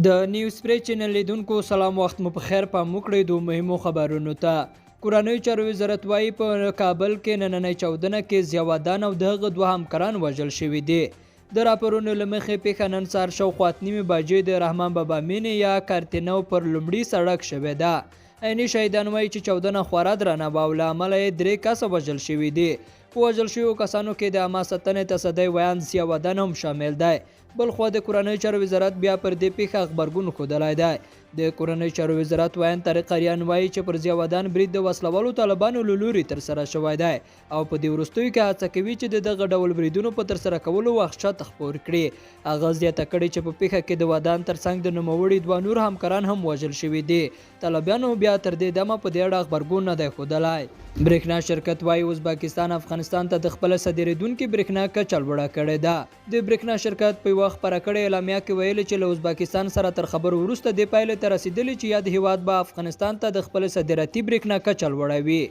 د نیوز پرې چینل لیدونکو سلام، وخت مو په خیر. پام وکړئ دو مهمو خبرونو ته. کورنیو چارو وزارت وایي، په کابل کې نننۍ چاودنه کې ضیا ودان او د هغه دوه همکاران وژل شوي دي. د راپورونو له مخې، پېښه نن سهار شاوخوا 8:30 بجې د رحمان بابا مینې یا کارتینو پر لومړي سړک شوې ده. عیني شاهدان وایي چې چاودنه خورا درنه وه او له امله یې درې کسه وژل شوي دي. په وژل شویو کسانو کې د عامه ساتنې تصدۍ ویاند ضیا ودان هم شامل دی. بلخوا د کورنیو چارو وزارت بیا پر دې پېښه غبرګون ښودلی دی. د کورنیو چارو وزارت ویاند طارق اریان وایي چې پر ضیا ودان برید د وسلهوالو طالبانو له لوري ترسره شوی دی او په دې وروستیو کې هڅه کوي چې د دغه ډول بریدونو په ترسره کولو وحشت خپور کړي. هغه زیاته کړې چې په پېښه کې د ودان ترڅنګ د نوموړي دوه نور همکاران هم وژل شوي دي. طالبانو بیا تر دې دمه په دې اړه غبرګون نه دی ښودلی. برېښنا شرکت وایي، ازبکستان افغانستان ته د خپله صادرېدونکې برېښنا کچه لوړه کړې ده. د برېښنا شرکت په یوه خپره کړې اعلامیه کې ویلي چې له ازبکستان سره تر خبرو وروسته دې پایلې ته رسېدلي چې یاد هېواد به افغانستان ته د خپلې صادراتي برېښنا کچه لوړوي.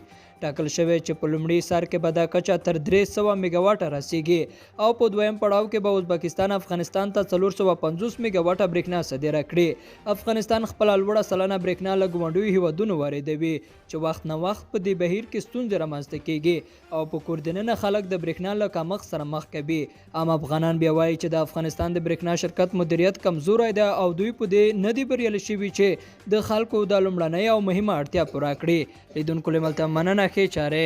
ټاکل شوې چې په لومړي سر کې به دا کچه تر 300 میګاواټه رسېږي او په دویم پړاو کې به ازبکستان افغانستان ته 450 میګاواټه برېښنا صادره کړي. افغانستان خپله لوړه سلنه برېښنا له ګاونډیو هېوادونو واردوي چې وخت نه وخت په دې بهیر کې ستونزې رامنځته کېږي او په کور دننه خلک د برېښنا له کمښت سره مخ کوي. عام افغانان بیا وایي چې د افغانستان د برېښنا شرکت مدیریت کمزوری دی او دوی په دې نه دي بریالي شوي چې د خلکو دا لومړنۍ او مهمه اړتیا پوره کړي. لیدونکو له ملتیا مننه، ښې چارې.